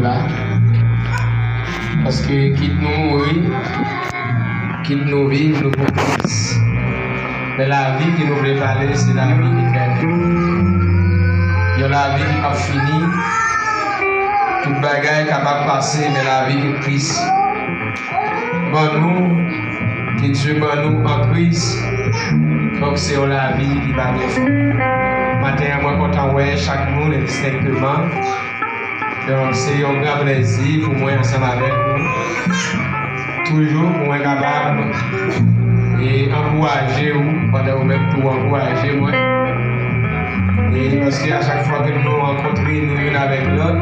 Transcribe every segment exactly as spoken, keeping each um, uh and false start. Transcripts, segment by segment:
la. Paske kit nou mouri, kit nou viv, nou pou Kris. Men lavi ke nou vle pale, se lavi etènèl. Yon lavi ki p ap fini. Tout bagay kapab pase, men lavi ke Kris ban nou, ke Dye ban nou an Kris, donk se yon lavi ki pa gen fen. Maten an, mwen kontan wè chak moun endistenkteman. Donk, se yon gran plèzi pou mwen ansanm avèk nou. Toujou pou mwen kapab e ankouraje w pandan ou menm tou w ankouraje mwen. E paske a chak fwa ke nou rankontre nou youn avèk lòt,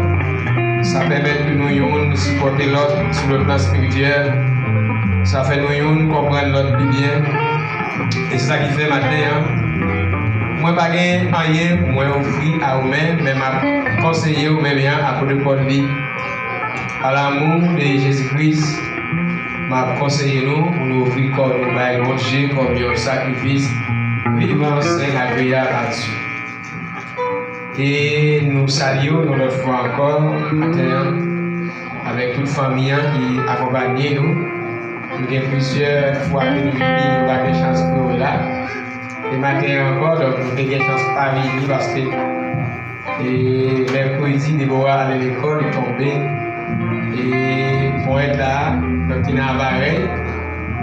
sa pèmèt ke nou youn sipòte lòt sou le plan espirityèl. Sa fè nou youn konprann lòt pi byen. E se sa ki fè maten an, mwen pa gen anyen pou mwen ofri a ou menm, men m ap konseye ou menm jan apot Pòl di, par l'amour de Jésus-Christ, m ap konseye nou pou nou ofri kò nou bay Bondye kòm yon sakrifis vivan, sen, agreyab a Dye. E nou salye w yon lòt fwa ankò maten an, avèk tout fanmi an ki akonpanye nou. Nou gen plizyè fwa ke nou vini, nou pa gen chans pou yo la. E maten an ankò, donk, nou te gen chans pa vini paske, e, mèkredi, Debora ale lekòl, li tonbe. E ponyèt la, donk, te nan aparèy.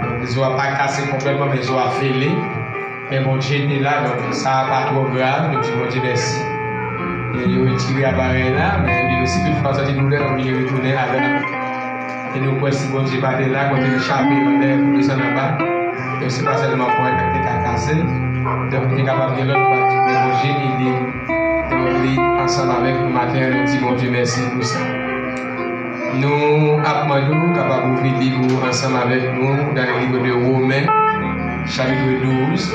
Donk, zo a pa kase konplètman, men zo a fele. Men Bondye te la, donk, sa a pa twò grav, nou di Bondye mèsi. E yo retire aparèy la, men li, si toutfwa w santi doulè, nou oblije retounen avè l. E nou kwè si Bondye pa te la, kote l chape anlè pou desann anba, e se pa sèlman ponyèt la ki te ka kase, donk te kapab gen lòt pati, men Bondye ede nou, li ansanm avèk nou maten an, nou di Bondye mèsi pou sa. Nou ap mande w kapab ouvri Bib ou ansanm avèk nou dans le livre de Romains, chapitre douze,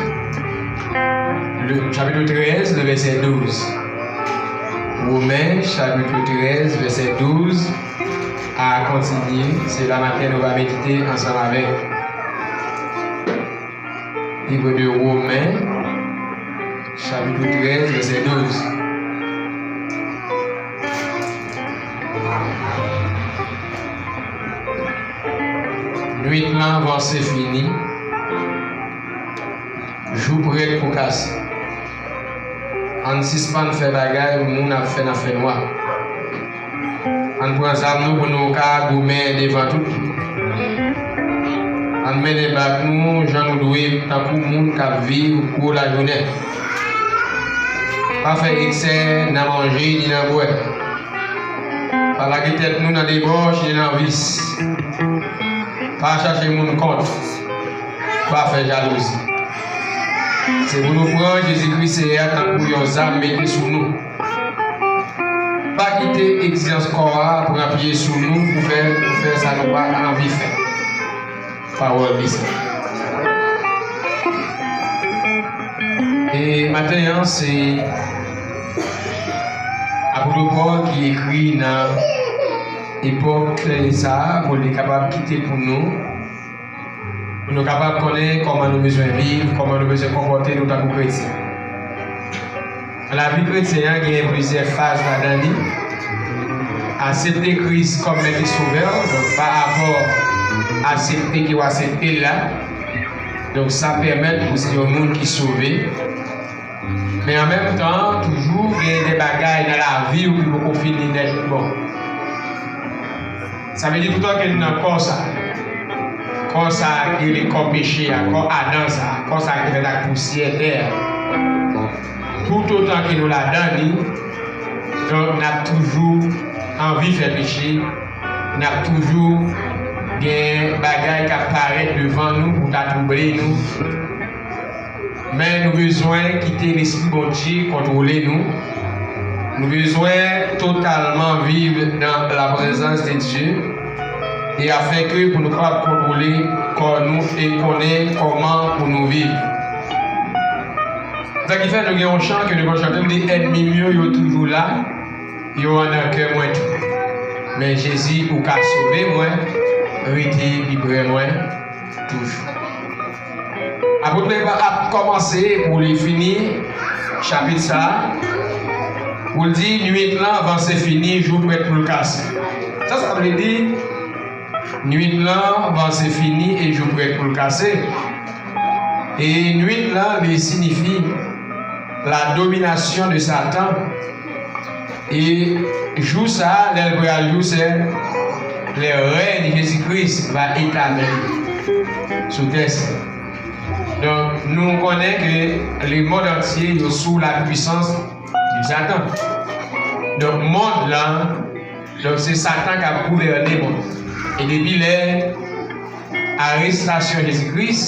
le chapitre treize, le verset douze. Romains, chapitre treize, verset douze. A kontinye, se la maten nou va medite ansanm avèk livre de Romains, chapitre treize, verset douze. Nwit lan vanse fini, jou prèt pou kase. Ann sispann fè bagay moun ap fè nan fènwa. Ann pran zam nou pou nou ka goumen devan tout. Ann mennen bak nou jan nou dwe, tankou moun k ap viv pou lajounen. Pa fè eksè nan manje ni nan bwè. Pa lage tèt nou nan debòch ni nan vis. Pa chache moun kont. Pa fè jalouzi. Se pou nou pran Jezikri Seyè a tankou yon zam mete sou nou. Pa kite egzijans kò a pran pye sou nou pou fè, pou fè sa nou pa anvi fè. Pawòl li se. E maten an, se apot Pòl ki ekri nan epòk sa a pou li kapab kite pou nou, pou nou kapab konnen kòman nou bezwen viv, kòman nou bezwen konpòte nou tankou kretyen. Lavi kretyen an gen plizyè faz ladan li. Aksepte Kris kòm Mèt e Sovè w, donk pa rapò aksepte ke w aksepte l la. Donk sa pèmèt ou se yon moun ki sove. Men an menm tan, toujou gen de bagay nan lavi w ki poko fini nèt bon. Sa vle di toutan ke n nan kò sa, kò sa ki rele kò peche a, kò Adan sa, kò sa ki fèt ak pousyè tè a. Toutotan ke nou ladan li, donk n ap toujou anvi fè peche, n ap toujou gen bagay k ap parèt devan nou pou ta twouble nou. Men nou bezwen kite Lespri Bondye kontwole nou. Nou bezwen totalman viv dans la présence de Dieu. E afenke pou nou kapab kontwole kò nou e konnen kòman pou nou viv. Sa ki fè nou gen yon chan ke nou konn chante, nou di, ènmi m yo, yo toujou la, yo andan kè mwen tou. Men Jezi, ou ka sove mwen, rete pi pre mwen toujou. Apot Pòl ap kòmanse pou li fini chapit sa a. Pou l di, nwit lan vanse fini, jou prèt pou l kase. Sa sa vle di, nwit lan vanse fini e jou prèt pou l kase. E nwit lan, li siyifi la domination de Satan. E jou sa a, lè l pral jou, se le règne de Jésus-Christ va établir sou tè sa. Donk, nou konnen ke le monde entier yo sou la puissance de Satan. Donk, mond lan, donk, se Satan k ap gouvène mond. E depi lè arestasyon Jezi Kris,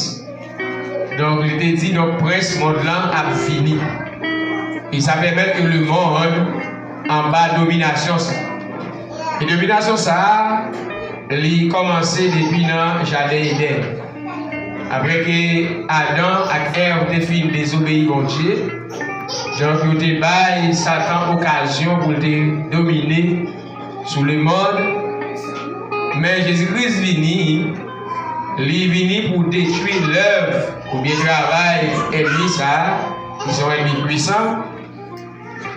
donk, li te di, donk, prens mond lan ap vini. E sa pèmèt ke le mond anba dominasyon sa. E dominasyon sa a, li kòmanse depi nan jaden Edenn. Apre ke Adan ak Èv te fin dezobeyi Bondye, donk, yo te bay Satan okazyon pou l te domine sou lemonn. Men Jezi Kris vini, li vini pou detwi lèv oubyen travay ènmi sa a, ki se yon ènmi pwisan.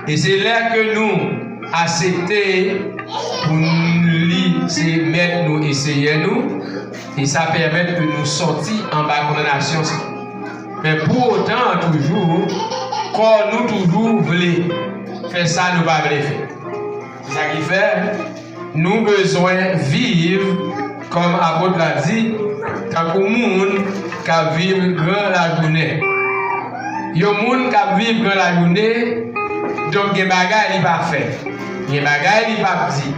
E se lè ke nou aksepte pou li se mèt nou e seyè nou, e sa pèmèt ke nou sòti anba kondanasyon sa. Men pou otan, toujou, kò nou toujou vle fè sa nou pa vle fè. Se sa ki fè nou bezwen viv, kòm apot la di, tankou moun k ap viv gran lajounen. Yon moun k ap viv gran lajounen, donk, gen bagay li pa fè, gen bagay li p ap di,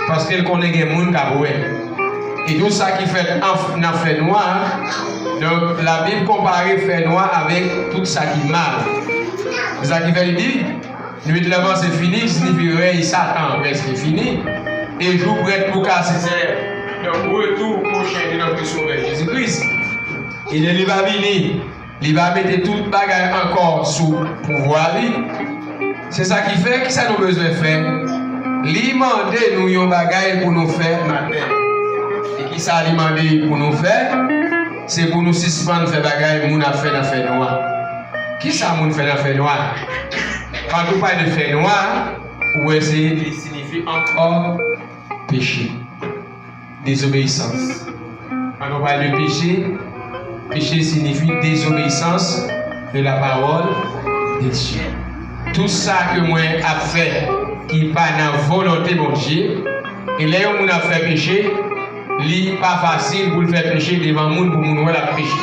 paske l konnen gen moun k ap wè. E tout sa ki fèt an, nan fènwa, donk, Labib konpare fènwa avèk tout sa ki mal. Se sa ki fè li di, nwit lan vanse fini, ki siyifi rèy Satan an prèske fini, e jou prèt pou kase, se, donk, retou pwochen de notre Sauveur Jezi Kris. E lè li va vini, li va mete tout bagay ankò sou pouvwa li. Se sa ki fè, kisa nou bezwen fè? Li mande nou yon bagay pou nou fè maten. E kisa li mande pou nou fè? Se pou nou sispann fè bagay moun ap fè nan fènwa. Kisa moun fè nan fènwa? Kan nou pale de fènwa, ou wè se, li siyifi ankò peche, dezobeyisans. Kan nou pale de peche, peche siyifi désobéissance de la parole de Dieu. Tout sa ke mwen ap fè ki pa nan volonte Bondye, e lè yon moun ap fè peche, li pa fasil pou l fè peche devan moun, pou moun wè l ap peche.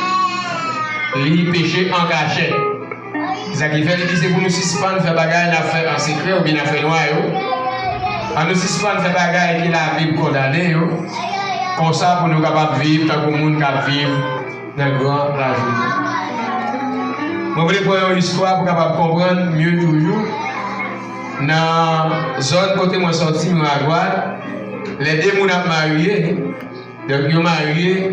Li peche an kachèt. Se sa ki fè li di se pou nou sispann fè bagay n ap fè an sekrè oubyen nan fènwa yo. Ann nou sispann fè bagay ke Labib kondane yo. Konsa pou nou kapab viv tankou moun k ap viv nan gran lajounen. Mwen vle pran yon istwa pou kapab konprann mye toujou. Nan zòn kote mwen sòti, Miradwad, lè de moun ap marye, donk, yo marye,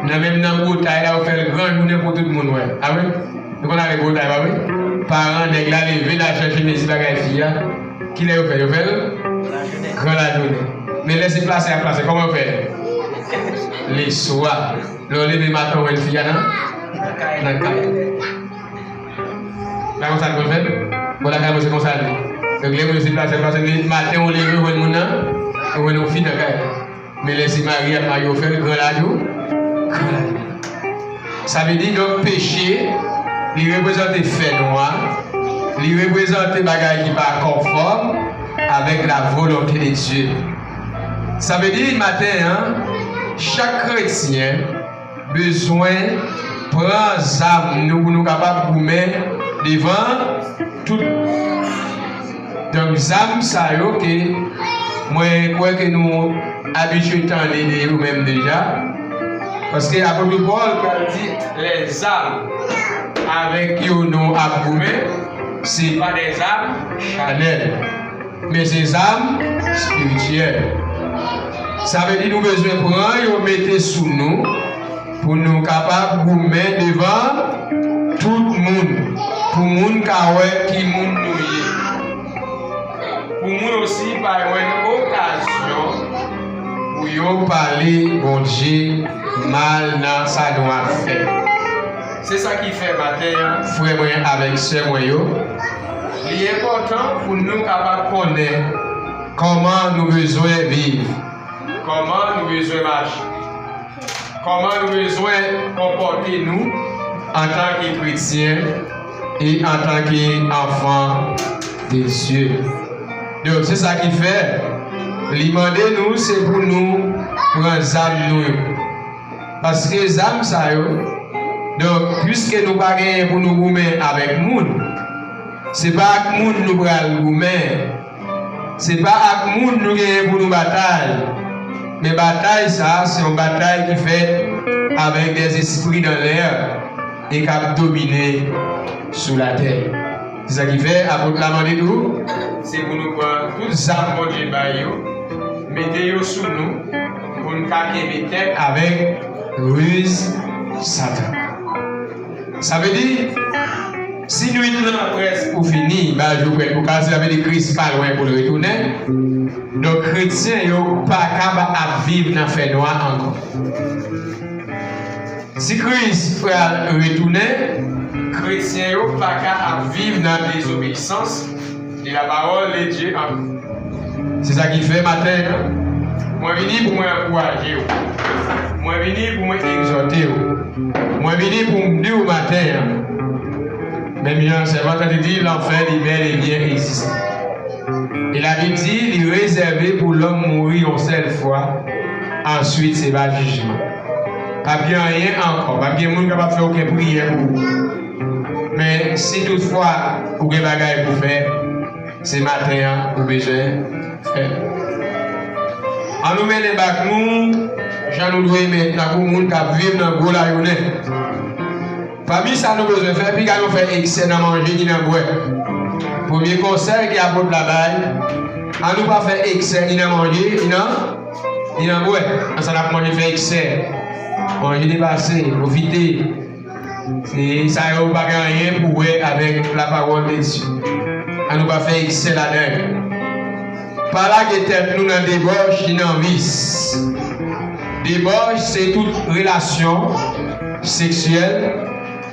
nan menm nan botay la, yo fè l gran jounen pou tout moun wè. A wi? Nou konn ale botay, pa vre? Paran nèg la leve, l al chèche mezi bagay fi a. Kilè yo fè? Yo fè l gran lajounen. Men lè se plase y ap plase, kòman yo fè l? Leswa. Lè w leve maten, w wè fi a nan, nan kay. Pa konsa l konn fèt? Bon, lakay mwen se konsa l ye. Donk, lè moun yo se plase, plase, men maten ou leve, ou jwenn moun nan, ou jwenn yon fi nan kay. Men lè se marye y ap marye, yo fè l gran lajou, gran lajou. Sa vle di, donk, peche, li reprezante fènwa, li reprezante bagay ki pa konfòm avèk la volonte de Dye. Sa vle di, maten an, chak kretyen bezwen pran zam nou pou nou kapab goumen devan tout. Donk, zam sa yo ke mwen kwè ke nou abitye tande de yo menm deja. Paske apot Pòl pral di, lèzam avèk yo nou ap goumen, se pa dèzam chanèl. Men se zam espirityèl. Sa vle di nou bezwen pran yo mete sou nou pou nou kapab goumen devan tout moun, pou moun ka wè ki moun nou ye. Pou moun osi pa jwenn okazyon pou yo pale Bondye mal nan sa nou ap fè. Se sa ki fè maten an, frè mwen avèk sè mwen yo, Li enpòtan pou nou kapab konnen kòman nou bezwen viv, kòman nou bezwen mache, kòman nou bezwen konpòte nou antanke kretyen e antanke anfan de Dye. Donk, se sa ki fè li mande nou, se pou nou pran zam nou yo. Paske zam sa yo, donk, piske nou pa genyen pou nou goumen avèk moun, se pa ak moun nou pral goumen. Se pa ak moun nou genyen pou nou batay. Men batay sa a, se yon batay ki fèt avèk dè zespri dan lè e k ap domine sou latè. Se sa ki fè apot la mande nou, se pou nou pran tout zam Bondye bay yo, mete yo sou nou, pou n ka kenbe tèt avèk riz Satan. Sa vle di, si nwit lan prèske fini, ba jou prèt pou kase, sa vle di Kris pa lwen pou l retounen. Donk, kretyen yo pa kab ap viv nan fènwa ankò. Si Kris pral retounen, kretyen yo pa ka ap viv nan dezobeyisans de la parole de Dieu ankò. Se sa ki fè maten an, mwen vini pou mwen ankouraje w. Mwen vini pou mwen egzòte w. Mwen vini pou m di w maten an, menm jan sèvant lan te di, lanfè li bèl e byen egziste. E Labib di, li rezève pou lòm mouri yon sèl fwa, answit se pa jijman. P ap gen anyen ankò, p ap gen moun k ap fè okenn priyè pou ou. Men si toutfwa ou gen bagay pou fè, se maten an ou bezwen fè. Ann nou mennen bak nou jan nou dwe mennen, tankou moun k ap viv nan gwo layonnen. Pami sa nou bezwen fè, piga nou fè eksè nan manje ni nan bwè. Premye konsèy ke apot la bay, ann nou pa fè eksè ni nan manje, ni nan, ni nan bwè. Nan sa n ap manje, fè eksè. Manje depase, pwofite. Se sa yo pa gen anyen pou wè avèk la parole de Dieu. Ann nou pa fè eksè ladan yo. Pa lage tèt nou nan debòch ni nan vis. Debòch se tout relasyon seksyèl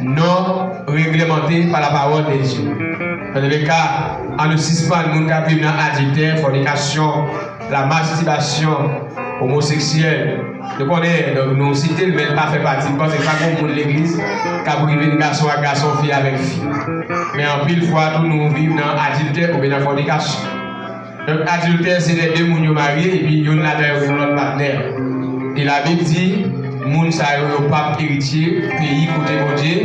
non reglemante pa la parole de Dieu. Dans le cas, ann nou sispann moun k ap viv nan adiltè, fònikasyon, la mastibasyon, omoseksyèl. Nou konnen, donk, nou site l, men l pa fè pati. M panse pa gen moun legliz k ap rive n gason ak gason, fi avèk fi. Men anpil fwa tou, nou viv nan adiltè oubyen nan fònikasyon. Donk, adiltè se lè de moun yo marye epi youn ladan yo gen yon lòt patnè. E Labib di, moun sa yo, yo p ap eritye peyi kote Bondye.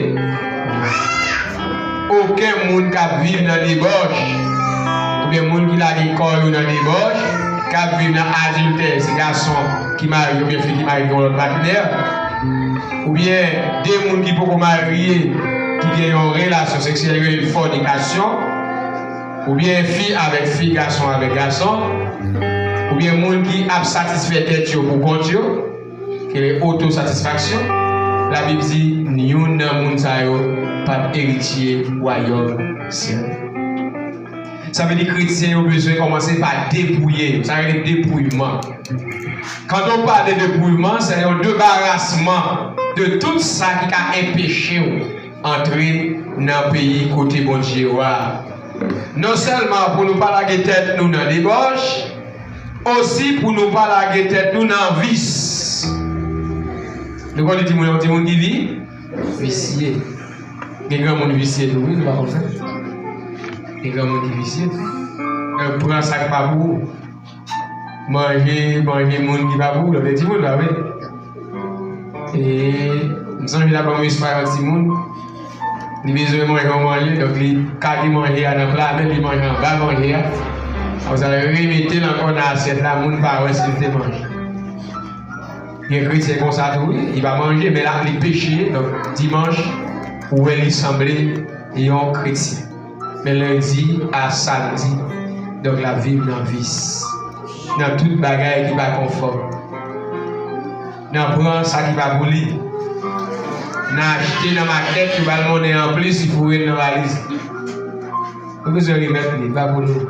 Okenn moun k ap viv nan debòch, oubyen moun ki lage kò yo nan debòch, k ap viv nan adiltè, se gason ki marye oubyen fi ki marye gen yon lòt patnè, oubyen de moun ki poko marye ki gen yon relasyon seksyèl, yo rele fònikasyon, oubyen fi avèk fi, gason avèk gason, oubyen moun ki ap satisfè tèt yo pou kont yo, ki rele otosatisfaksyon, Labib di, youn nan moun sa yo p ap eritye wayòm syèl. Sa vle di kretyen yo bezwen kòmanse pa depouye yo. Sa rele depouyman. Quand on parle de dépouillement, c'est un débarrassement de tout sa ki ka enpeche w antre nan peyi kote Bondye yo a. Non sèlman pou nou pa lage tèt nou nan debòch, osi pou nou pa lage tèt nou nan vis. Nou konn di moun, yon timoun ki vi, visye. Gen granmoun visye tou, wi, nou pa konn sa. Gen granmoun ki visye. Yo pran sa k pa pou ou. Manje, manje moun ki pa pou ou, lè w te timoun, pa vre? E m sonje l ap ban m espwa yon timoun. Li bezwen manje yon manje, donk li kage manje a nan pla, men li manje anba manje a. Konsa, l remete l ankò nan asyèt la, moun pa wè si l te manje. Gen kretyen konsa tou, wi, li pa manje, men l ap, li peche, donk dimanch, ou wè li sanble yon kretyen. Men lendi a samdi, donk l ap viv nan vis, nan tout bagay ki pa konfòm, nan pran sa ki pa pou li, nan achte nan makèt, yo ba l monnen anplis, li foure l nan valiz li. Nou bezwen remèt li, li pa pou nou.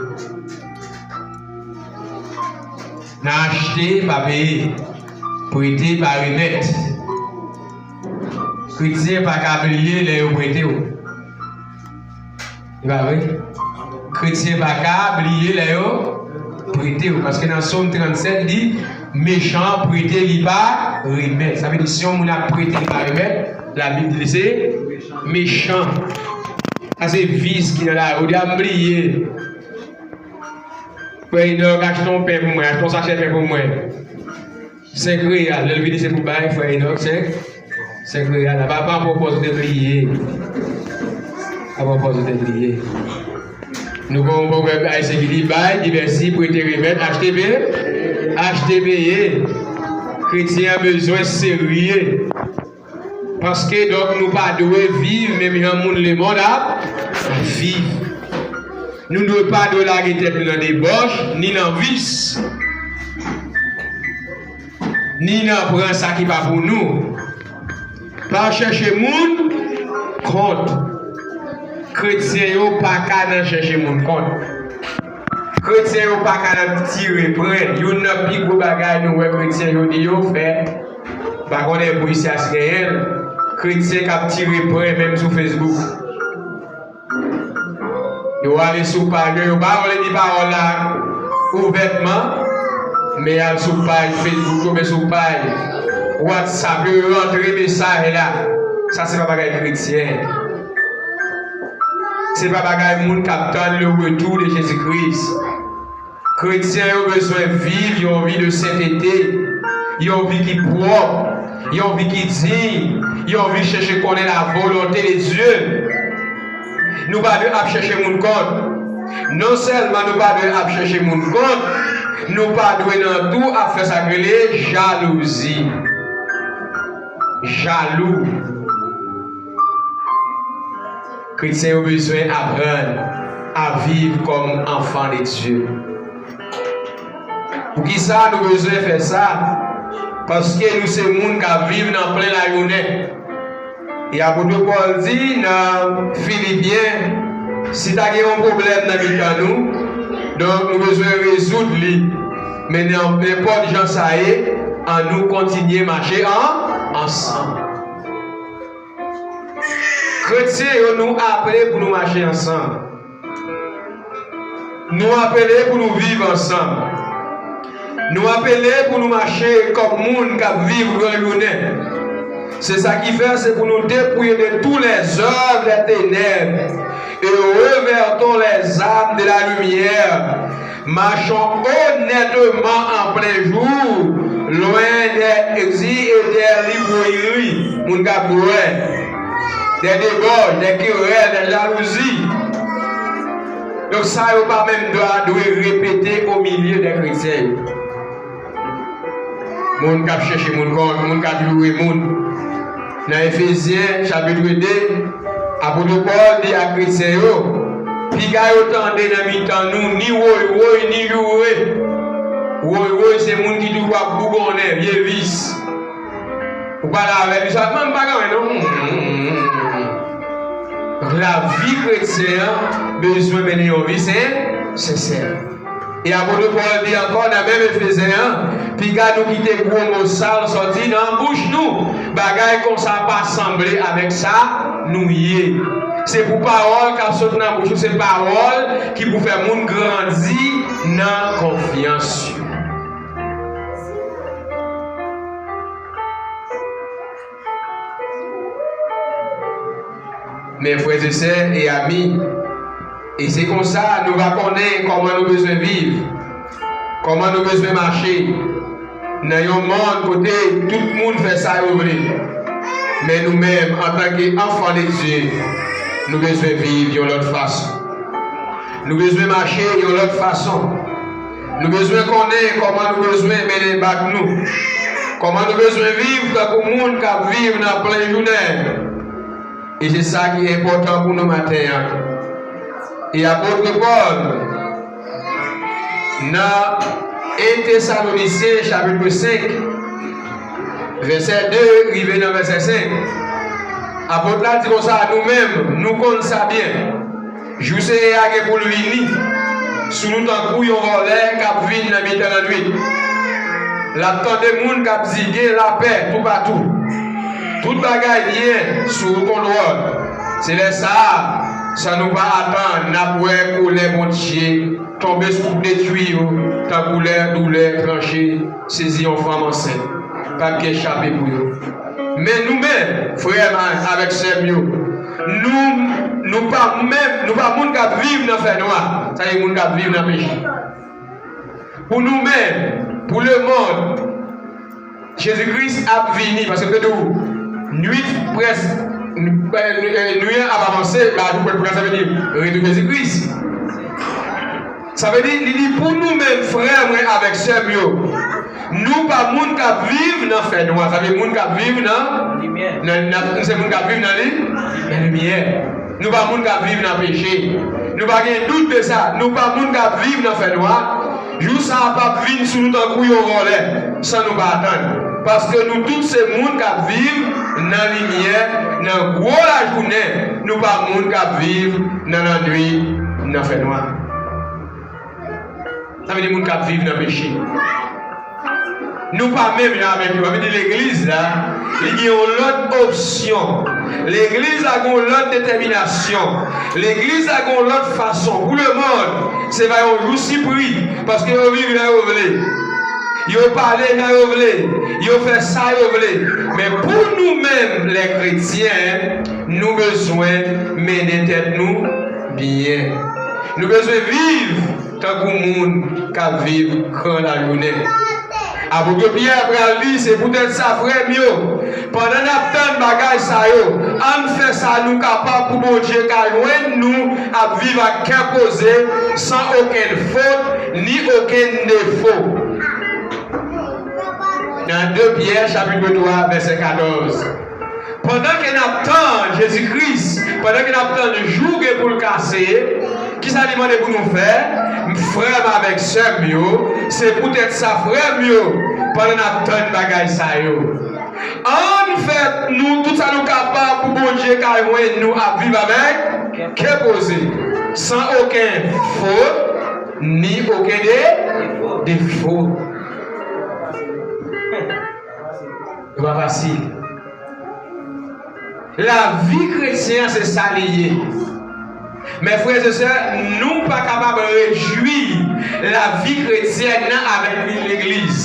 Nan achte, pa peye. Prete, pa remèt. Kretyen pa ka bliye lè yo prete w. E pa vre? Kretyen pa ka bliye lè yo prete w. Paske nan Sòm trannsèt, li di, mechan an prete, li pa remèt. Sa vle di, si yon moun ap prete, li pa remèt, Labib di li se mechan. Sa se vis ki nan lavi. Ou di, a, m bliye. Frè Enòk, achte yon pen pou mwen, achte yon sachè pen pou mwen. Senk reyal, lè l vini se pou bay frè Enòk senk, senk reyal la. Pa, pa pran pòz ou te bliye. Pa pran pòz ou te bliye. Nou gen yon pwovèb ayisyen ki di, bay, di mèsi, prete, remèt, achte, peye. Achte, peye. Kretyen an bezwen serye. Paske, donk, nou pa dwe viv menm jan moun lemonn ap viv. Nou dwe pa dwe lage tèt nou nan debòch, ni nan vis, ni nan pran sa ki pa pou nou. Pa chèche moun kont. Kretyen yo pa ka nan chèche moun kont. Kretyen yo pa ka nan tire pwen. Youn nan pi gwo bagay nou wè kretyen jodi yo fè, pa konnen pou isi a si genyen l, kretyen k ap tire pwen menm sou Facebook. Yo ale sou paj yo, yo pa vle di pawòl la ouvètman, men y al sou paj Facebook yo, men sou paj WhatsApp yo, yo rantre mesaj la. Sa se pa bagay kretyen. Se pa bagay moun k ap tann le retour de Jezi Kris. Kretyen yo bezwen viv yon vi de sentete, yon vi ki pwòp, yon vi ki diy, yon vi chèche konnen la volonte de Dye. Nou pa dwe ap chèche moun kont. Non sèlman nou pa dwe ap chèche moun kont, nou pa dwe nan tou ap fè sa k rele jalouzi. Jalou. Kretyen yo bezwen aprann a viv kòm anfan de Dye. Poukisa nou bezwen fè sa? Paske nou se moun k ap viv nan plen lajounen. E apot Pòl di nan Filipyen, si ta gen yon pwoblèm nan mitan nou, donk nou bezwen rezoud li. Men nan nenpòt jan sa ye, annou kontinye mache an, ansanm. Kretyen yo, nou aple pou nou mache ansanm. Nou apele pou nou viv ansanm. Nou apele pou nou mache kòm moun k ap viv gran jounen. Se sa ki fè se pou nou dépouiller de tous les œuvres des ténèbres et revêtons les armes de la lumière. Marchons honnêtement en plein jour, loin des exis et des l'ivrognerie, moun k ap bwè, des débauches, des querelles, des jalousies. Donk sa yo pa menm dwa dwe repete o milye dè kretyen yo. Moun k ap chèche moun kont, moun k ap joure moun. Nan Efezyen, chapit de, apot Pòl di ak kretyen yo, piga yo tande nan mitan nou ni woywoy, ni joure. Woywoy se moun ki toujou ap bougonnen, vye vis. Ou pale avè l, li sa, "Mwen, m pa gen anyen, non." Lavi kretyen an bezwen mennen yon vi sen-, sensè. E apot Pòl di ankò nan menm Efezyen an, piga nou kite gwo mo sal sòti nan bouch nou. Bagay konsa pa sanble avèk sa nou ye. Se pou pawòl k ap sot nan bouch nou, se pawòl ki pou fè moun grandi nan konfyans yo. Men frè e sè e ami, e se konsa nou va konnen kòman nou bezwen viv, kòman nou bezwen mache nan yon mond kote tout moun fè sa yo vle. Men nou menm, antanke anfan de Dye, nou bezwen viv yon lòt fason. Nou bezwen mache yon lòt fason. Nou bezwen konnen kòman nou bezwen mennen bak nou. Kòman nou bezwen viv tankou moun k ap viv nan plen jounen. E se sa ki enpòtan pou nou maten an. E apot Pòl, nan en Tesalonisyen chapit senk, vèsè de rive nan vèsè senk, apot la di konsa, nou menm, nou konn sa byen. Jou Seyè a gen pou l vini sou nou tankou yon vòlè k ap vin nan mitan lannwit. L ap tande moun k ap di, "Gen lapè toupatou. Tout bagay byen sou kontwòl." Se lè sa a, San nou pa atann, n ap wè kolè Bondye tonbe sou detwi yo, tankou lè doulè tranche sezi yon fanm ansent. P ap gen chape pou yo. Men nou menm, frè m avèk sè m yo, nou, nou pa menm, nou pa moun k ap viv nan fènwa. Sa vle di moun k ap viv nan peche. Pou nou menm, pou lemonn, Jezi Kris ap vini, paske m te di w, nuit près, n-, n-, nuit an ap avanse, lajounen près, sa vle di retou Jezi Kris. Sa vle di, li di pou nou menm, frè mwen avèk sè m yo, nou pa moun k ap viv nan fènwa, sa vle di moun k ap viv nan, nan, nan, se moun k ap viv nan li, nan limyè. Nou pa moun k ap viv nan peche. Nou pa gen dout de sa. Nou pa moun k ap viv nan fènwa. Jou sa a p ap vin sou nou tankou yon vòlè, san nou pa atann. Paske nou tout se moun k ap viv nan limyè, nan gwo lajounen. Nou pa moun k ap viv nan lannwit, nan fènwa. Sa vle di moun k ap viv nan peche. Nou pa menm jan avèk yo. Sa vle di legliz la, li gen yon lòt opsyon. Legliz la gen yon lòt detèminasyon. Legliz la gen yon lòt fason. Pou lemonn, se pa yon jou sipri, paske yo viv jan yo vle. Yo pale jan yo vle. Yo fè sa yo vle. Men pou nou menm, lè kretyen, nou bezwen mennen tèt nou byen. Nou bezwen viv tankou moun k ap viv gran lajounen. Apot Pyè pral di, se poutèt sa, frè m yo, pandan n ap tann bagay sa yo, ann fè sa nou kapab pou Bondye ka jwenn nou ap viv ak kè poze, san okenn fot, ni okenn defo. Nan de Pyè, chapit twa, vèsè katòz. Pandan ke n ap tann Jezi Kris, pandan ke n ap tann jou gen pou l kase, kisa li mande pou nou fè? Frè m avèk sè m yo, se poutèt sa, frè m yo, pandan n ap tann bagay sa yo, ann fè nou tout sa nou kapab pou Bondye ka jwenn nou ap viv avèk kè poze, san okenn fot, ni okenn de, defo. Li pa fasil. Lavi kretyen an, se sa li ye. Men frè e sè, nou pa kapab redui lavi kretyèn nan avèk vin legliz.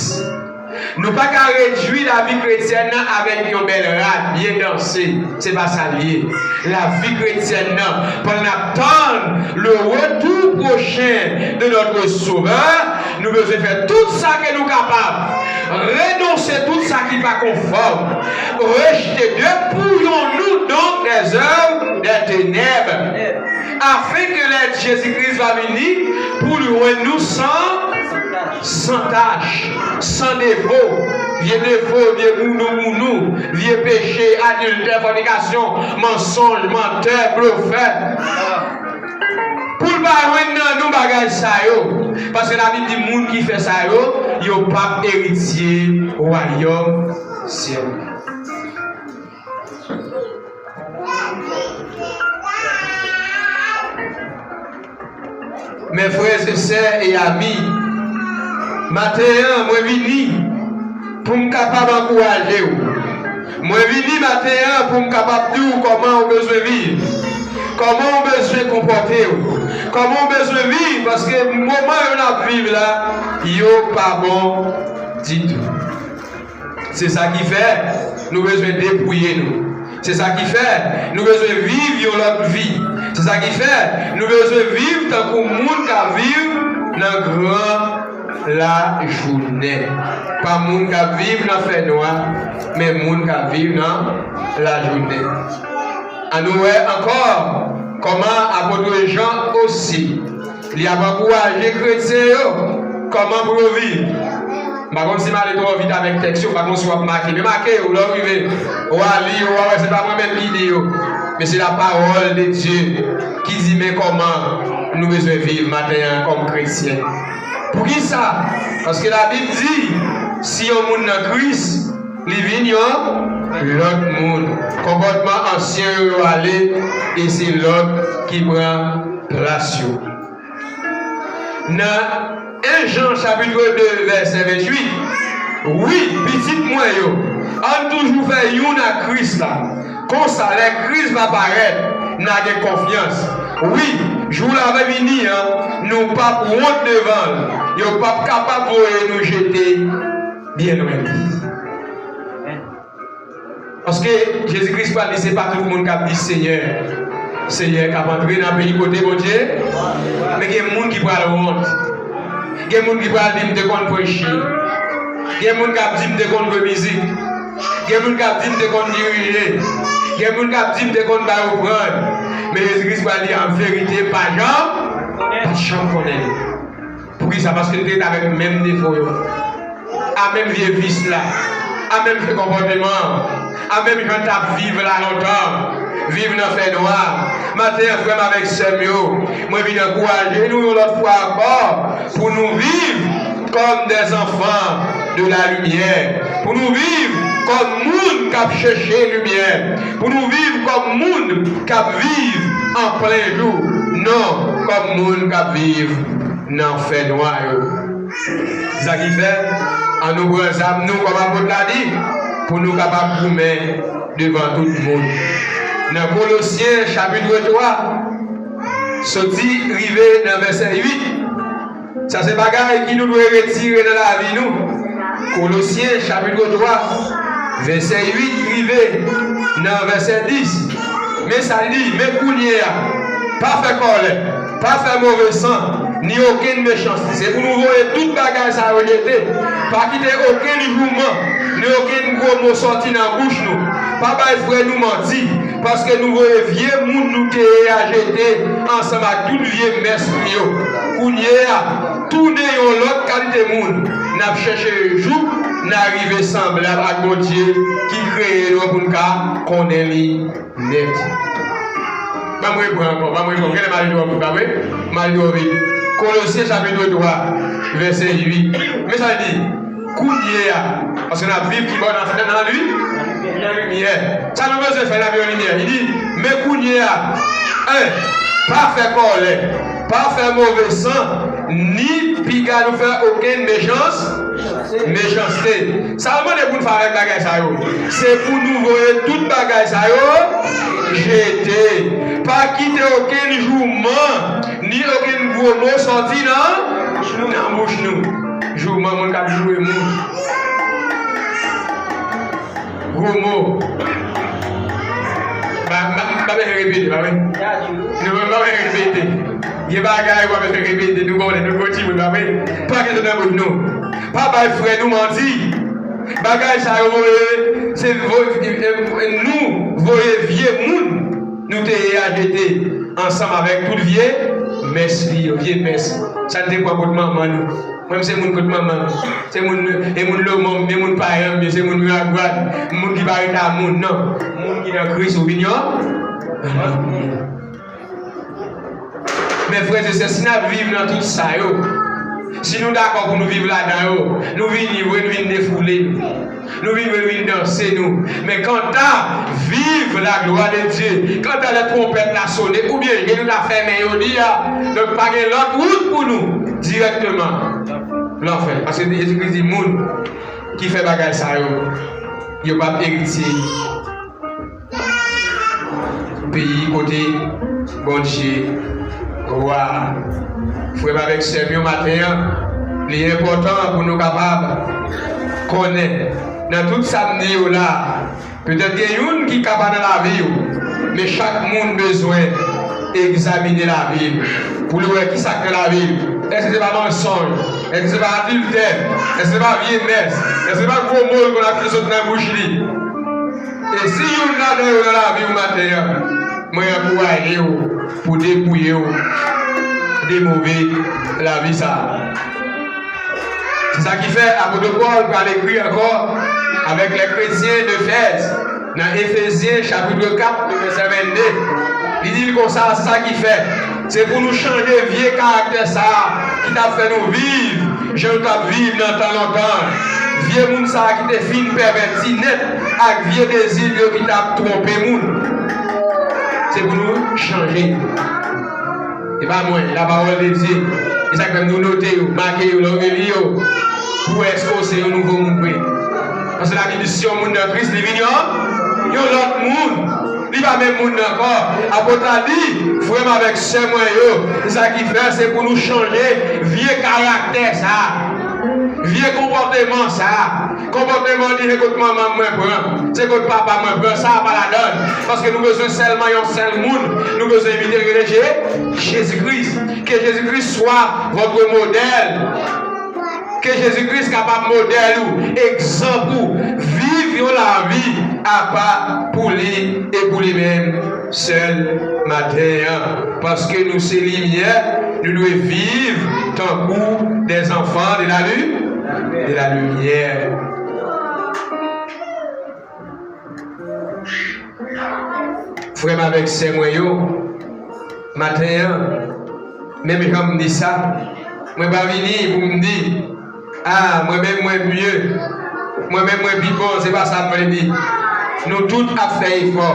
Nou pa ka redui lavi kretyèn nan avèk yon bèl rad, byen danse. Se pa sa l ye. Lavi kretyèn nan, pandan n ap tann le retour prochain de notre Sauveur, nou bezwen fè tout sa ke nou kapab. Renonse tout sa ki pa konfòm. Rejeter, dépouillons-nous donc des œuvres des ténèbres, afin que lè Jezi Kris va vini, pou l jwenn nou san, san tach, san defo, vye defo, vye mounou mounou, vye peche, adiltè, fònikasyon, mansonj, mantè, blofè. Pou l pa jwenn nan nou bagay sa yo. Paske Labib di moun ki fè sa yo, yo p ap eritye wayòm syèl la. Mes frères et sœurs et amis, maten an, mwen vini pou m kapab ankouraje w. Mwen vini maten an pou m kapab di w kòman w bezwen viv, kòman w bezwen konpòte w, kòman w bezwen viv, paske moman yo n ap viv la, yo pa bon ditou. Se sa ki fè nou bezwen depouye nou. Se sa ki fè nou bezwen viv yon lòt vi. Se sa ki fè nou bezwen viv tankou moun k ap viv nan gran lajounen. Pa moun k ap viv nan fènwa, men moun k ap viv nan lajounen. Ann nou wè ankò kòman apot Jan osi, li ap ankouraje kretyen yo. Kòman pou yo viv? M pa konn si m ale twò vit avèk tèks yo, m pa konn si w ap make. Men make yo, lè w rive, w a li yo, w a wè se pa mwen menm ki di yo. Men se la parole de Dieu ki di men kòman nou bezwen viv maten an kòm kretyen. Poukisa? Paske Labib di, si yon moun nan Kris, li vin yon lòt moun. Konpòtman ansyen yo, yo ale, e se lòt ki pran plas yo. Nan en Jan chapit de vèsè venntuit, wi, pitit mwen yo, ann toujou fè youn ak Kris la. Konsa, lè Kris va parèt, N a gen konfyans. Wi, jou l ap vini an, nou p ap wont devan l. Yo p ap kapab voye nou jete byen lwen li. Paske Jezi Kris pral di se pa tout moun k ap di Senyè, Senyè k ap antre nan peyi kote Bondye. Men gen moun ki pral wont. Gen moun ki pral di m te konn preche. Gen moun k ap di m te konn jwe mizik. Gen moun k ap di m te konn dirije. Gen moun k ap di m te konn bay ofrann. Men Jezi Kris pral di an verite, m pa janm, pa t janm konnen li. Poukisa? Paske l te ret avèk menm defo yo, a menm vye vis la, a menm vye konpòteman an, a menm jan l t ap viv la lontan, viv nan fènwa. Maten an, frè m avèk sè m yo, mwen vin ankouraje nou yon lòt fwa ankò pou nou viv comme des enfants de la lumière, pou nou viv kòm moun k ap chèche limyè, pou nou viv kòm moun k ap viv an plen jou, non kòm moun k ap viv nan fènwa yo. Se sa ki fè, ann nou pran zam nou, kòm apot la di, pou nou kapab goumen devan tout moun. Nan Kolosyen chapit twa, soti rive nan vèsè uit, sa se bagay ki nou dwe retire nan lavi nou. Kolosyen chapit twa, vèsè uit rive nan vèsè dis. Men sa l di, men kounye a, pa fè kòlè, pa fè move san, ni okenn mechanste. Se pou nou voye tout bagay sa yo jete. Pa kite okenn jouman, ni okenn gwo mo sòti nan bouch nou. Pa bay frè nou manti, paske nou voye vye moun nou te ye a jete ansanm ak tout vye mès li yo. Kounye a, tounen yon lòt kalite moun. N ap chèche jouk n a rive sanblab ak Bondye ki kreye nou an pou n ka konnen li nèt. Ban m repran ankò, ban m repran. Genlè m ale twò vit, pa vre? M ale twò vit. Kolosyen chapit twa, vèsè uit. Men sa l di, kounye a, paske n ap viv kibò nan, nan li, nan limyè. Sa nou bezwen fè, lavi an limyè. Li di, men kounye a, en, pa fè kòlè, pa fè move san, ni piga nou fè okenn mechans, mechanste. Sa yo mande pou n fè avèk bagay sa yo? Se pou nou voye tout bagay sa yo jete. Pa kite okenn jouman, ni okenn gwo mo sòti nan, nan bouch nou. Jouman, moun k ap joure moun. Gwo mo. Pa, pa, pa bezwen repete, pa vre? Nou menm pa bezwen repete. Gen bagay ou pa bezwen repete, nou konnen, nou gwo timoun, pa vre? Pa gen sa nan bouch nou. Pa bay frè nou manti. Bagay sa yo voye, se voye, nou voye vye moun nou te ye a jete ansanm avèk tout vye mès li yo, vye mès. Sa n te pran kot manman nou. Mwen, m se moun kot manman m. Se moun, e moun Lomond, e moun Payan m ye, se moun Miragwàn, moun ki pa rete a moun, non. Moun ki nan Kris, ou vin yon lòt moun. Men frè e sè, si n ap viv nan tout sa yo, si nou dakò pou nou viv ladan yo, nou vini vre, nou vin defoule nou. Nou vin vre, nou vin danse nou. Men kanta vive la gloire de Dieu, kanta lè twonpèt la sone, oubyen je nou ta fèmen jodi a, donk pa gen lòt wout pou nou dirèkteman lanfè. Paske Jezikri di moun ki fè bagay sa yo, yo p ap eritye peyi kote Bondye wa a. Frè m avèk sè m yo, maten an, li enpòtan pou nou kapab konnen nan tout sa m di yo la, petèt gen youn ki ka pa nan lavi w, men chak moun bezwen egzamine lavi l pou l wè kisa k nan lavi l. Èske se pa mansonj? Èske se pa adiltè? Èske se pa vye mès? Èske se pa gwo mo l konn ap sot nan bouch li? E si youn ladan yo nan lavi w maten an, mwen ankouraje w pou depouye w de move lavi sa a. Se sa ki fè apot Pòl pral ekri ankò avèk lè kretyen de Efèz nan Efezyen chapit kat, vèsè vennde. Li di l konsa, se sa ki fè, se pou nou chanje vye karaktè sa a ki t ap fè nou viv jan nou t ap viv nan tan lontan an. Vye moun sa a ki te fin pèvèti nèt ak vye dezi yo ki t ap twonpe moun. Se pou nou chanje. E pa mwen, lapawòl de Dye. E sa k fè nou note yo, make yo, lè w reli yo, pou wè èske w se yon nouvo moun vre. Paske Labib di, si yon moun nan Kris, li vin yon, yon lòt moun. Li pa menm moun nan ankò. Apot la di, frè m avèk sè mwen yo, se sa ki fè se pou nou chanje vye karaktè sa a, vye konpòteman sa a. Konpòteman di, se kot manman mwen pran, se kot papa mwen pran, sa a pa ladan l. Paske nou bezwen sèlman yon sèl moun, nou bezwen imite, rele Je-, Jezi Kris. Ke Jezi Kris swa votre modèle. Ke Jezi Kris kapab modèl ou, egzanp ou, viv yon lavi apa pou li e pou li menm sèl maten an. Paske nou se limyè, nou dwe viv tankou des enfants de la lu-, de la lumière. Frè m avèk sè mwen yo, maten an, menm jan m di sa, mwen pa vini pou m di, a, mwen menm mwen mye, mwen menm mwen pi bon, se pa sa m vle di. Nou tout ap fè efò.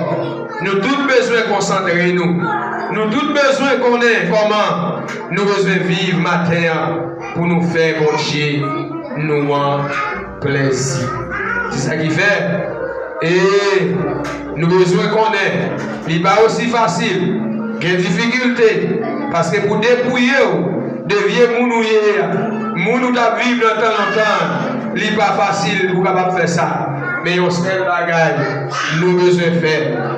Nou tout bezwen konsantre nou. Nou tout bezwen konnen kòman nou bezwen viv maten an pou nou fè Bondye nou an plèzi. Se sa ki fè, e nou bezwen konnen, li pa osi fasil, gen difikilte, paske pou depouye w de vye moun ou ye a, moun ou t ap viv nan tan lontan an, li pa fasil pou w kapab fè sa. Men yon sèl bagay nou bezwen fè,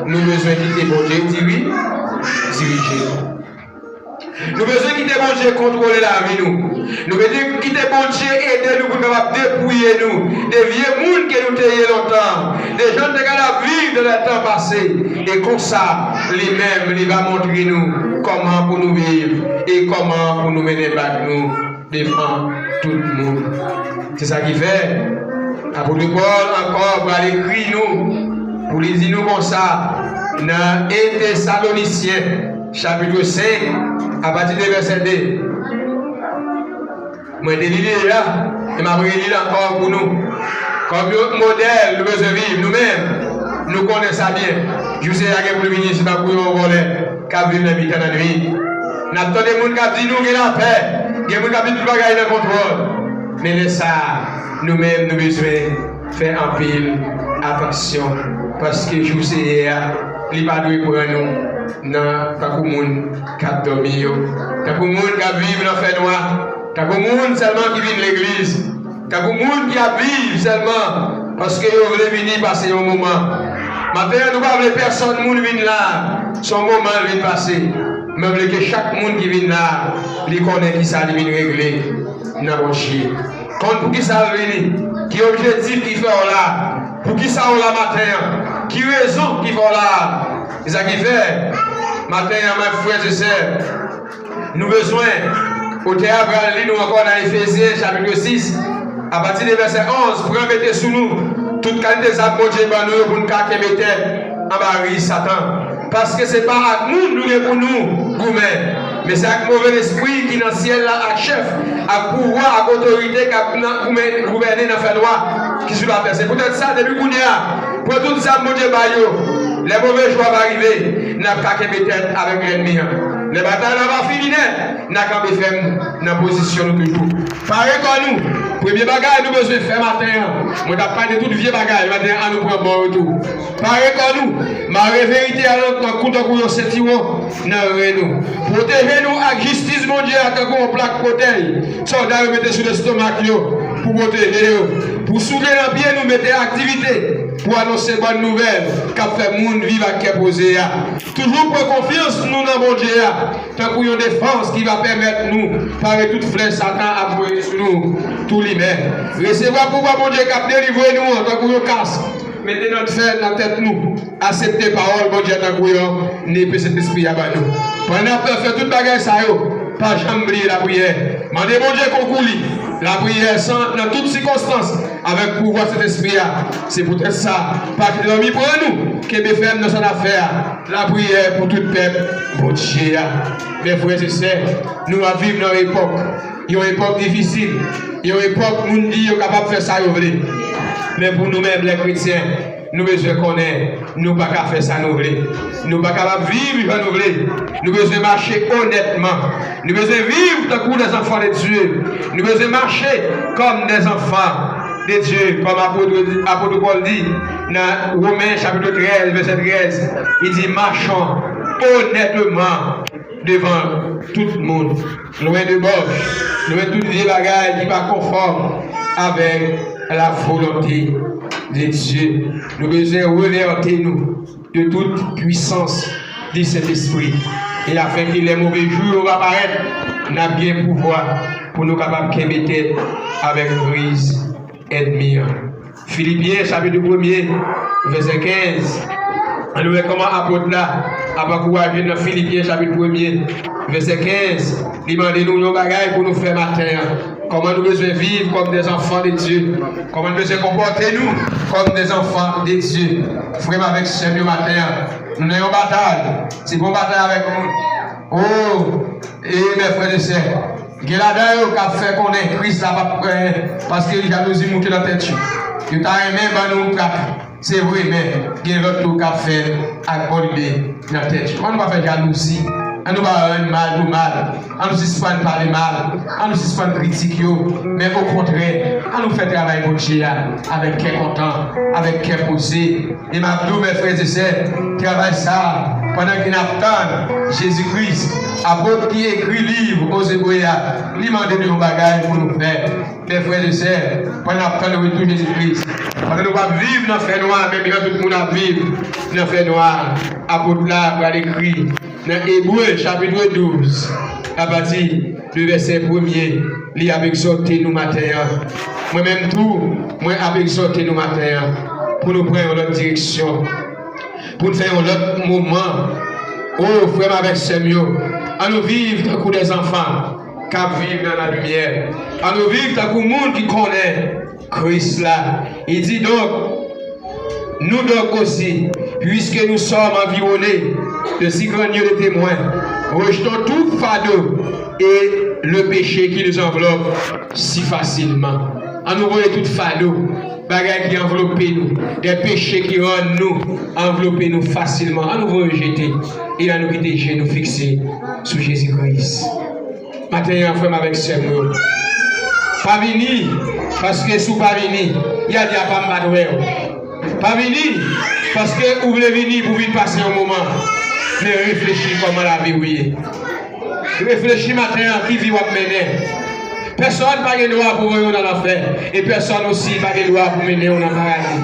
nou bezwen kite Bondye diri-, dirije nou. Nou bezwen kite Bondye kontwole lavi nou. Nou bezwen kite Bondye ede nou pou n kapab depouye nou de vye moun ke nou te ye lontan, de jan n te kapab viv nan lè tan pase. E konsa, li menm, li va montre nou kòman pou nou viv e kòman pou nou mennen bak nou devan tout moun. Se sa ki fè, apot Pòl ankò pral ekri nou, pou li di nou konsa, nan en Tesalonisyen, chapit senk, apati de vèsè de. Mwen te li li deja, e m ap reli l ankò pou nou. Kòm yon modèl, nou bezwen viv, nou menm, nou konnen sa byen. Jou Seyè a gen pou l vini, se tankou yon vòlè k ap viv nan mitan lannwit. N ap tande moun k ap di nou gen lapè, gen moun k ap di tout bagay nan kontwòl. Men lè sa a, nou menm, nou bezwen fè anpil atansyon, paske jou Seyè a, li pa dwe pran nou nan tankou moun k ap dòmi yo, tankou moun k ap viv nan fènwa, tankou moun sèlman ki vin legliz, tankou moun ki ap viv sèlman paske yo vle vini pase yon moman. Maten an, nou pa vle pèsòn moun vin la, se yon moman l vin pase. Men m vle ke chak moun ki vin la, li konnen kisa li vin regle nan Bondye. Konn poukisa l vini, ki objektif ki fè w la, poukisa w la maten an, ki rezon ki fè w la. Se sa ki fè, maten an, mè frè e sè, nou bezwen, otè a pral li nou ankò nan Efezyen, chapit sis, apati de vèsè onz, pran mete sou nou tout kalite zam Bondye ban nou yo pou n ka kenbe tèt anba ri Satan. Paske se pa ak moun nou gen pou nou goumen, men se ak move lespri ki nan syèl la, ak chèf, ak pouvwa, ak otorite k ap nan goumen, gouvène nan fènwa ki sou latè. Se poutèt sa, depi kounye a, pran tout zam Bondye ba yo. Lè move jou a va rive, n ap ka kenbe tèt avèk lènmi an. Lè batay la va fini nèt, n a kanpe fèm nan pozisyon nou toujou. Pare kò nou. Premye bagay nou bezwen fè maten an. Mwen t ap pale de tout vye bagay maten an, an nou pran bon retou. Pare kò nou. Mare verite a nan, nan kou tankou yon sentiwon nan ren nou. Pwoteje nou ak jistis Bondye a tankou yon plak pwotèj sòlda yo mete sou lestomak yo pou pwoteje yo. Pou soule nan pye nou, mete aktivite pou anonse bòn nouvèl k ap fè moun viv ak kè poze a. Toujou pran konfyans nou nan Bondye a tankou yon defans ki va pèmèt nou pare tout flèch Satan ap voye sou nou tou limen. Resevwa pouvwa Bondye k ap delivre nou an tankou yon kas mete nan fè nan tèt nou. Aksepte pawòl Bondye tankou yon nepe Sentespri a ba nou. Pandan n ap fè tout bagay sa yo, pa janm bliye lapriyè. Mande Bondye konkou li. Lapriyè san, nan tout sikonstans, avèk pouvwa Sentespri a. Se poutèt sa, pa kite dòmi pran nou. Kenbe fèm nan sa n ap fè a. Lapriyè pou tout pèp Bondye a. Mè frè e sè, nou ap viv nan yon epòk, yon epòk difisil, yon epòk moun di yo kapab fè sa yo vle. Men pou nou menm, lè kretyen, nou bezwen konnen nou pa ka fè sa nou vle. Nou pa kapab viv jan nou vle. Nou bezwen mache onètman. Nou bezwen viv tankou des enfants de Dieu. Nou bezwen mache kòm des enfants. de Dye, kòm apot, apot Pòl di nan Women chapit trèz, vèsè trèz, li di, machon onètman devan tout moun, lwen de bòch, lwen tout vye bagay ki pa konfòm avèk la volonte de Dye. Nou bezwen revète nou de tout pwisans di Sentespri. E afenke lè move jou yo va parèt, n ap gen pouvwa pou nou kapab kenbe tèt avèk kriz ènmi an. Filipyen chapit premye, vèsè kenz. Ann nou wè kòman apot la ap ankouraje nan Filipyen chapit premye, vèsè kenz. Li mande nou yon bagay pou nou fè maten an. Kòman nou bezwen viv kòm dè zanfan de Dye? Kòman nou bezwen konpòte nou kòm dè zanfan de Dye? Frè m avèk sè m yo maten an, nou nan yon batay. Se pa yon batay avèk moun. O, e mè frè e sè, gen ladan yo k ap fè konnen Kris la p ap pran, paske jalouzi moute nan tèt yo. Yo ta renmen ban nou yon trak. Se vre, men gen lòt tou k ap fè ak bòn lide nan tèt yo. Ann nou pa fè jalouzi. Ann nou pa rann mal pou mal. Ann nou sispann pale mal. Ann nou sispann kritik yo. Men okontrè, ann nou fè travay Bondye a avèk kè kontan, avèk kè poze. E m ap di w, mè frè e sè, travay sa a, pandan ke n ap tann Jezi Kris, apot ki ekri liv Ozebre a, li mande nou yon bagay pou nou fè. Mè frè e sè, pandan n ap tann retou Jezi Kris, pandan nou p ap viv nan fènwa, menm jan tout moun ap viv nan fènwa, apot la pral ekri nan Ebre chapit douz, apati de vèsè premye, li ap egzòte nou maten an. Mwen menm tou, mwen ap egzòte nou maten an pou nou pran yon lòt direksyon, pou n fè yon lòt moman. O, frè m avèk sè m yo, ann nou viv tankou dè zanfan k ap viv nan lalimyè. Ann nou viv tankou moun ki konnen Kris la. Il dit donc, nous donc aussi, puisque nous sommes environnés de si grand lieu de témoins, rejetons tout fardeau et le péché qui nous enveloppe si facilement. Ann nou voye tout fado, bagay ki anvlope nou, dè peche ki rann nou anvlope nou fasilman. Ann nou voye yo jete, e ann nou kite je nou fikse sou Jezi Kris. Maten an, frè m avèk sè m yo, pa vini, paske si w pa vini, y a di apa m pa t wè w. Pa vini, paske ou vle vini pou vin pase yon moman. Men reflechi kòman lavi w ye. Reflechi maten an, ki vi w ap mennen. Pèsonn pa gen dwa pou voye w nan lanfè, e pèsonn osi pa gen dwa pou mennen w nan paradi.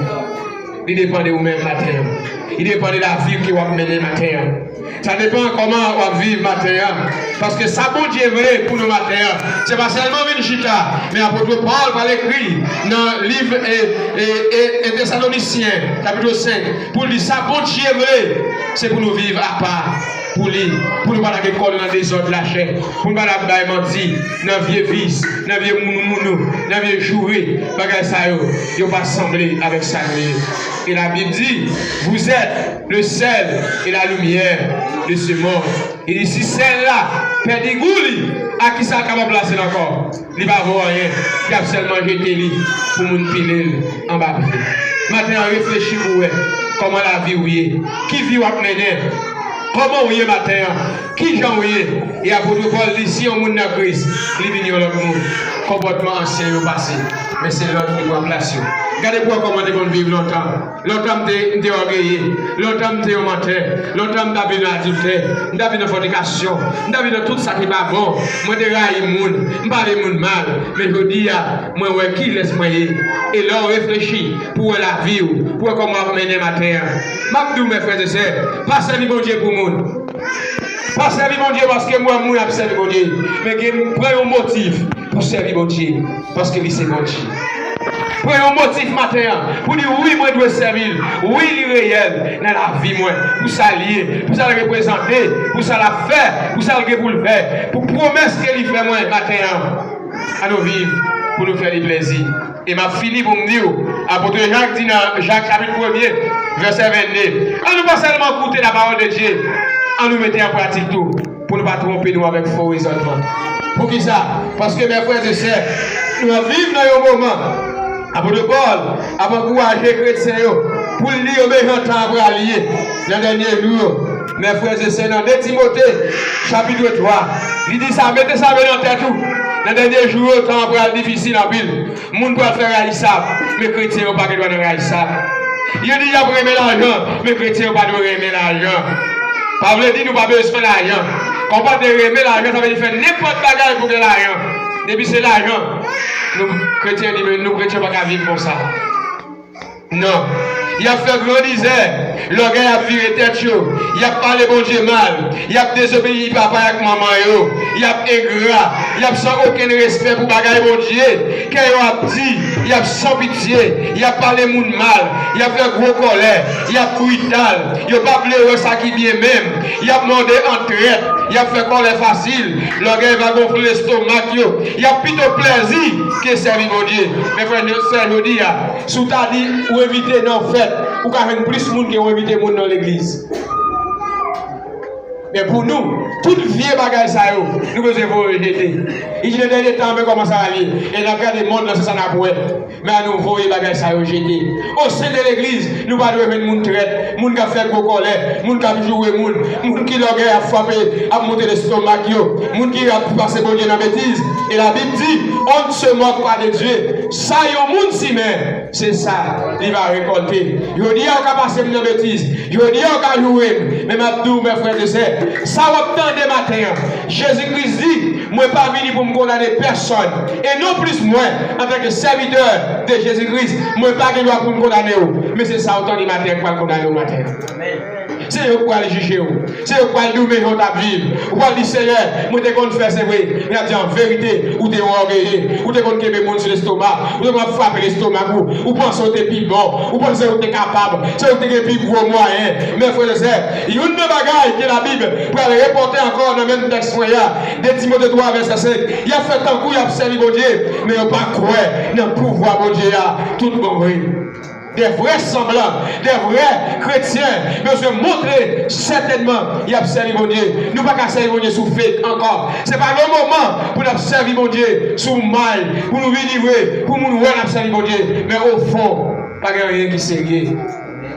Li depann de ou menm maten an. Li depann de lavi ke w ap mennen maten an. Sa depann kòman w ap viv maten an. Paske sa Bondye vle pou nou maten an, se pa sèlman vin chita, men apot Pòl pral ekri nan liv e, e, e, e Tesalonisyen, chapit senk, pou l di sa Bondye vle, se pou nou viv apa pou li, pou nou pa lage kò nou nan dezòd lachè, pou nou pa al ap bay manti nan vye vis, nan vye mounoumoune, nan vye joure. Bagay sa yo, yo pa sanble avèk sa nou ye. E Labib di, vous êtes le sel et la lumière de ce monde. Li di, si sèl la pèdi gou li, a ki sa l kapab plase l ankò? Li pa vo anyen, y ap sèlman jete li pou moun pile l anba pye. Maten an, reflechi pou w wè kòman lavi w ye, ki vi w ap mennen, kòman w ye maten an, ki jan w ye. E apot Pòl di, si yon moun nan Kris, li vin yon lòt moun. Konpòtman ansyen yo pase, men se lòt ki pran plas yo. Gade pou w wè kòman w te konn viv lontan. Lontan m te, m te ògeye. Lontan m te yon mantè. Lontan m t ap viv nan adiltè. M t ap viv nan fònikasyon. M t ap viv nan tout sa ki pa bon. Mwen te rayi moun. M pale moun mal. Men jodi a, mwen wè kilès mwen ye. E lè w reflechi pou w wè lavi w, pou w wè kòman w ap mennen maten an, m ap di w, mè frè e sè, pa sèvi Bondye pou moun. Pa sèvi Bondye paske m wè moun ap sèvi Bondye. Men gen, pran yon motif pou sèvi Bondye, paske li se Bondye. Pran yon motif maten an pou di, wi, mwen dwe sèvi l. Wi, li reyèl nan lavi mwen, pou sa l ye, pou sa l reprezante, pou sa l ap fè, pou sa l gen pou l fè, pou pwomès ke li fè mwen maten an. Ann nou viv pou nou fè li plezi. E m ap fini pou m di w, apot Jak di nan Jak chapit premye, vèsè vennde, ann nou pa sèlman koute lapawòl de Dye, ann nou mete an pratik tou, pou nou pa twonpe nou avèk fo rezònman. Poukisa? Paske, mè frè e sè, nou ap viv nan yon moman, apot Pòl ap ankouraje kretyen yo pou l di yo men jan tan an pral ye nan dènye jou yo. Mè frè e sè, nan de Timote, chapit twa, li di sa, mete sa byen nan tèt ou, Nan dènye jou yo, tan an pral difisil anpil. Moun pral fè rayisab, men kretyen yo pa gen dwa nan rayisab. Yo di y ap renmen lajan, men kretyen yo pa dwe renmen lajan. Pa vle di nou pa bezwen lajan. Kan w pa te renmen lajan, sa vle di fè nenpòt bagay pou gen lajan. Depi se lajan, nou kretyen di, men nou kretyen pa ka viv konsa. Non. Y ap fè gran mizè. Lògèy ap vire tèt yo. Y ap pale Bondye mal. Y ap dezobeyi papa ak manman yo. Y ap engra. Y ap san okenn respè pou bagay Bondye. Kè yo ap di. Y ap san pitye. Y ap pale moun mal. Y ap fè gwo kòlè. Y ap brital. Yo pa vle wè sa ki byen menm. Y ap mòde an trèt. Y ap fè kòlè fasil. Lògèy va gonfle lestomak yo. Y ap pito plèzi ke sèvi Bondye. Men frè, sè, jodi a, si w ta di ou envite nan fèt, ou ka jwenn plis moun ke w envite moun nan legliz. Men pou nou, tout vye bagay sa yo, nou bezwen voye yo jete. Li di nan dènye tan, men kòman sa va ye. E n ap gade mond lan, se sa n ap wè. Men ann nou voye bagay sa yo jete. O sen de legliz, nou pa dwe jwenn moun trèt, moun k ap fè gwo kòlè, moun k ap joure moun, moun ki lògèy ap frape, ap monte lestomak yo, moun ki ap pase Bondye nan betiz. E Labib di, on ne se moque pas de Dieu. Sa yon moun simen, se sa li va rekòlte. Jodi a, ou ka pase m nan betiz. Jodi a, ou ka joure m. Men m ap di w, men frè e sè, sa w ap tande maten an, Jezi Kris di, mwen pa vini pou m kondane pèsòn. E non plis mwen, antanke sèvitè de Jezi Kris, mwen pa gen dwa pou m kondane w. Men se sa w tande maten an k pral kondane w maten an. Se yo k pral jije w. Se yo k pral di w men jan w t ap viv. Ou pral di, Seyè, mwen te konn fè, se vre. Men y ap di, an verite, ou te yon ògeye. Ou te konn kenbe moun sou lestomak. Ou te konn ap frape lestomak ou. Ou panse w te pi bon. Ou panse w te kapab. Se ou te gen pi gwo mwayen. Men frè e sè, youn nan bagay ke Labib pral repòte ankò nan menm tèks mwen an, de Timote twa vèsè senk, y ap fè tankou y ap sèvi Bondye, men yo pa kwè nan pouvwa Bondye a tout bon vre. De vrè sanblan, de vrè kretyen bezwen montre sètènman y ap sèvi Bondye. Nou pa ka sèvi Bondye sou fake ankò. Se pa le moman pou n ap sèvi Bondye sou may, pou nou vini vre, pou moun wè n ap sèvi Bondye. Men ofon, pa gen anyen ki serye.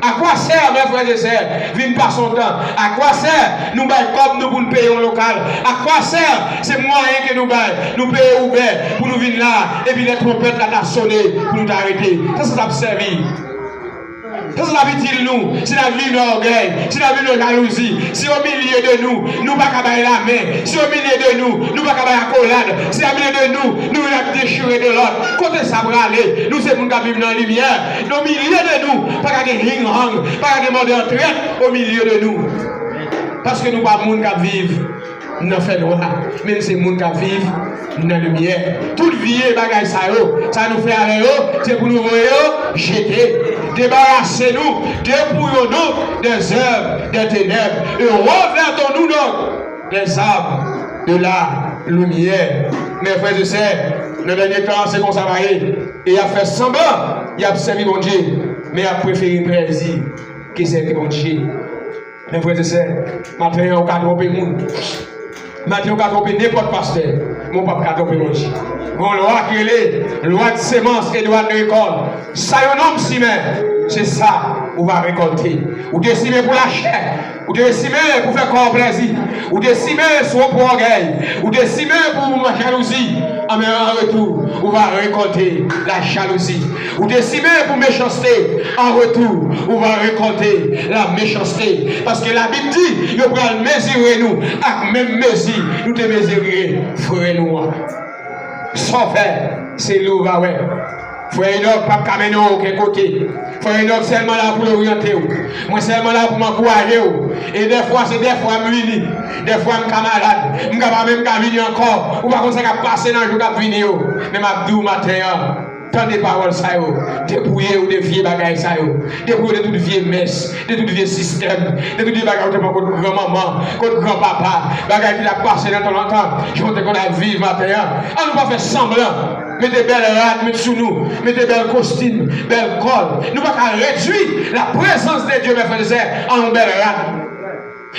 Akwasè, mè frè e sè, vin pase yon tan? Akwasè nou bay kòb nou pou n peye yon lokal? Akwasè se mwayen ke nou bay, nou peye Uber pou nou vin la, epi lè twonpèt la ta sone pou nou ta rete? Sa sa t ap sèvi? Sa sa t ap itil nou si n ap viv nan ògèy, si n ap viv nan jalouzi, si o milye de nou, nou pa ka bay lamen, si o milye de nou, nou pa ka bay akolad, si o milye de nou, nou youn ap dechire de lòt? Kote sa prale? Nou se moun k ap viv nan limyè. O milye de nou, pa ka gen hing hang, pa ka gen mòde an trèt o milye de nou. Paske nou pa moun k ap viv nan fènwa, men n se moun k ap viv nan limyè. Tout vye bagay sa yo, sa nou fè avè yo, se pou nou voye yo jete. Debarase nou, dépouillons-nous des œuvres des ténèbres et revêtons-nous donc des armes de la lumière. Men frè e sè, nan dènye tan an, se konsa va ye. E y ap fè sanblan y ap sèvi Bondye, men y ap prefere plèzi ke sèvi Bondye. Men frè e sè, maten an, ou ka twonpe moun. Maten an, ou ka twonpe nenpòt pastè, men ou p ap ka twonpe Bondye. Gen yon lwa ki rele lwa de semans e lwa de rekòt. Sa yon nonm simen, se sa ou va rekòlte. Ou te simen pou lachè, ou te simen pou fè kò w plèzi, ou te simen sou pou ògèy, ou te simen pou jalouzi. Anben, an retou, ou va rekòlte lajalouzi. Ou te simen pou mechanste, an retou, ou va rekòlte lamechanste. Paske Labib di, yo pral mezire nou ak menm mezi nou te mezire frè nou an. Sa w fè, se li w va wè. Frè Enòk p ap ka mennen w okenn kote. Frè Enòk sèlman la pou l oryante w. Mwen sèlman la pou m ankouraje w. E dèfwa, se dèfwa m vini. Dèfwa m ka malad. M ka pa menm ka vini ankò. Ou pa konn sa k ap pase nan jou k ap vini yo. Men m ap di w maten an, tande pawòl sa yo. Depouye w de vye bagay sa yo. Depouye w de tout vye mès, de tout vye sistèm, de tout vye bagay ou te pran kot granmanman, kot granpapa, bagay ki t ap pase nan tan lontan, jan w te konn ap viv maten an. Ann nou pa fè sanblan. Mete bèl rad, met sou nou. Mete bèl kostim, bèl kòl. Nou pa ka redwi la présence de Dieu, mes frères et sœurs, a yon bèl rad.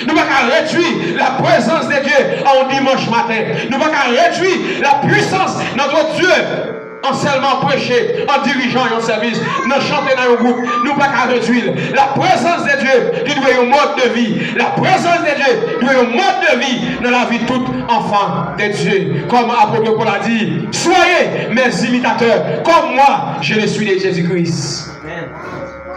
Nou pa ka redwi la présence de Dieu a yon dimanch maten. Nou pa ka redwi la puissance de notre Dieu an sèlman preche, an dirijan yon sèvis, nan chante nan yon gwoup, nou pa ka redwi l. La prezans de Dye li dwe yon mòd de vi. La prezans de Dye dwe yon mòd de vi nan lavi tout enfant de Dieu. Kòm apot Pòl a di, soyez mes imitateurs, comme moi je le suis de Jésus-Christ.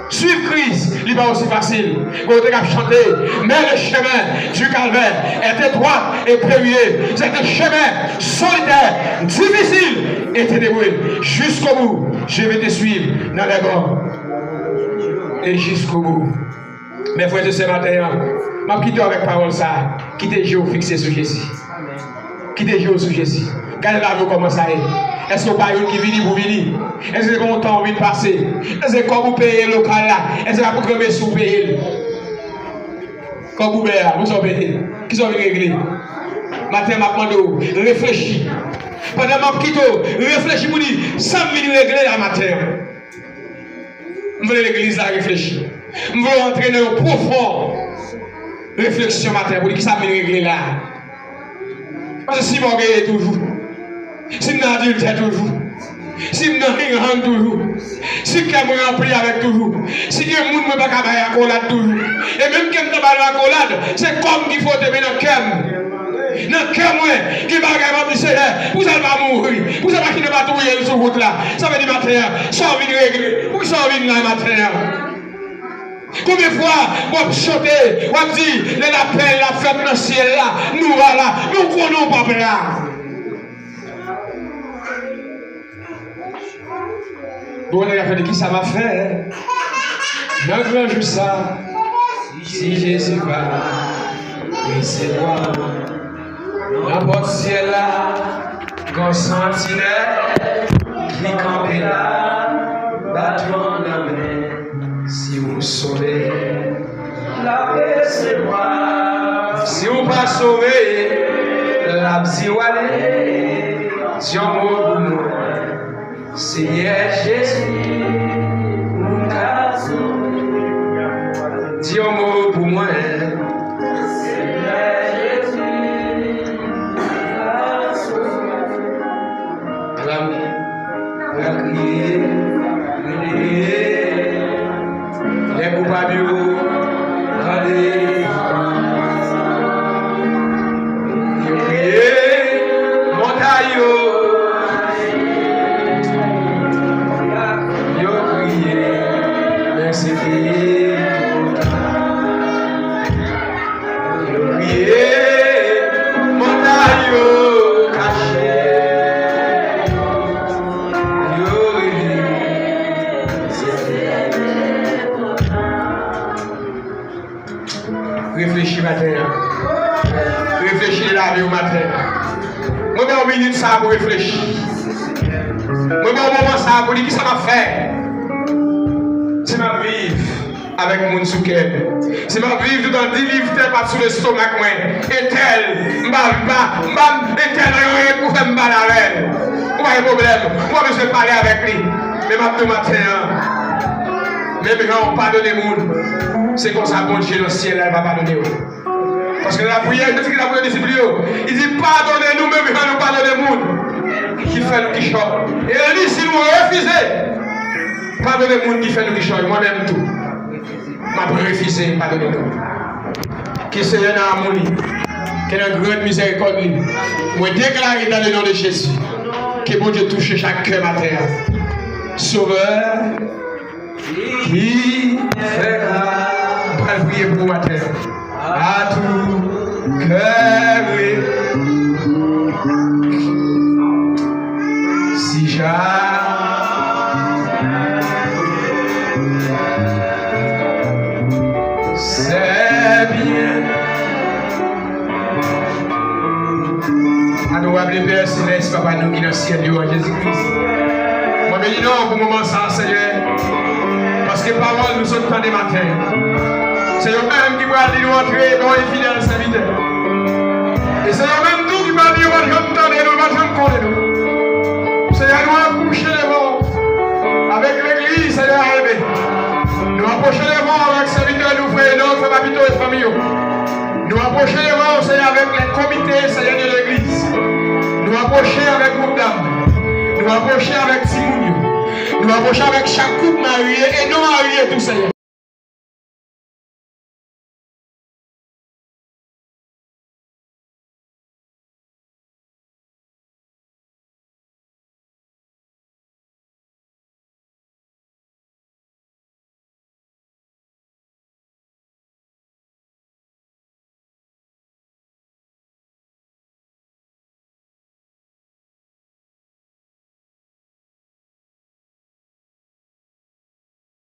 Suiv Kris, li pa osi fasil. Kote k ap chante, mais le chemin du calvaire est étroit et périlleux. C'est un chemin solitaire, difficile et ténébreux. Jusqu'au bout, je vais te suivre dans les bons. Et jusqu'au bout. Men frè e sè, maten an, m ap kite w avèk pawòl sa a. Kite je w fikse sou Jezi. Kite je w sou Jezi. Gade lavi w kòman sa ye. Èske w pa youn ki vini pou vini? Èske se pa yon tan w vin pase? Èske kòb ou peye lokal la, èske se pa pou granmesi w peye l? Kòb Uber a, pou sa w peye l? Kisa w vin regle? Maten an, m ap mande w, reflechi. Pandan m ap kite w, reflechi pou di, sa m vin regle la maten an. M vle legliz la reflechi. M vle w antre nan yon pwofon refleksyon maten pou di kisa m vin regle la. Paske si m ògeye toujou, si m nan adiltè toujou, si m nan hang toujou, si kè mwen ranpli avèk toujou, si gen moun mwen pa ka bay akolad toujou, e menm ke m ta ba l akolad, se kò m ki fwote, men nan kè m. Nan kè mwen, gen bagay m ap di, Seyè, poukisa l pa mouri? Poukisa machin nan pa touye l sou wout la? Sa vle di maten an, sa w vin regle? Poukisa w vin la maten an? Konbyen fwa w ap chante, w ap di, lè lapè l ap fèt nan syèl la, nou va la, men w konnen w p ap la. Bon, nèg la fè de kisa m ap fè nan gran jou sa, si Jezi pa resevwa mwen. Nan pòt syèl la, gon santinèl ki kanpe la, bat twonm nan men, si w sove, l ap resevwa. Si w pa sove, l ap di w ale. Di yon mo pou mwen, Senyè Jezi, ou ka sove. Di yon mo pou mwen, Senyè Jezi, ou ka sove. Amen. Pral kriye, kriye. Lè koupab yo tande, yo kriye, montay yo, yo kriye, men se fini. Yo kriye, montay yo kache, yo rele. Reflechi maten an. Reflechi de lavi w maten an. Mwen ba w minit sa a pou reflechi. Mwen ba w moman sa a pou di kisa m ap fè. Si m ap viv avèk moun sou kè m. Si m ap viv toutan di viv tè pa t sou lestomak mwen. Entèl, m pa, m pa, m pa, entèl, anyen pou fè m pale avè l. Ou pa gen pwoblèm. Ou pa bezwen pale avèk li. Men m ap di w maten an, menm jan w padone moun, se konsa Bondye nan syèl la va padone w. Paske nan lapriyè, Jezi ki t ap voye disip li yo, li di, padone nou menm jan nou padone moun ki fè nou kichòy. E li, si nou refize padone moun ki fè nou kichòy, mwen menm tou, m ap refize padone nou. Ke Senyè nan amou li, ke nan gran mizèrikòd li, mwen deklare dans le nom de Jésus, ke Bondye touche chak kè maten an. Sovè, ki fè ka, m pral priye pou ou maten. A tou kè, si ja, c'est bien. Anou rable Pè Selès, Papa nou ki nan syèl yo, an Jezi Kris. Mwen beni non w pou moman sa a, Senyè, paske pawòl nou sot tande maten, se yo menm ki pral di nou antre, bon e fidèl sèvitè. E se yo menm tou ki pral di yo pa t janm tande nou, yo pa t janm konnen nou. Senyè, nou apwoche devan w avèk legliz, Senyè, a enbe. Nou apwoche devan w avèk sèvitè nou, frè Enòk, frè Papito e fanmi yo. Nou apwoche devan w, Senyè, avèk lè komite, Senyè, de legliz. Nou apwoche avèk gwoup dam. Nou Nou apwoche avèk timoun yo. Nou apwoche avèk chak koup marye e non marye tou, Senyè.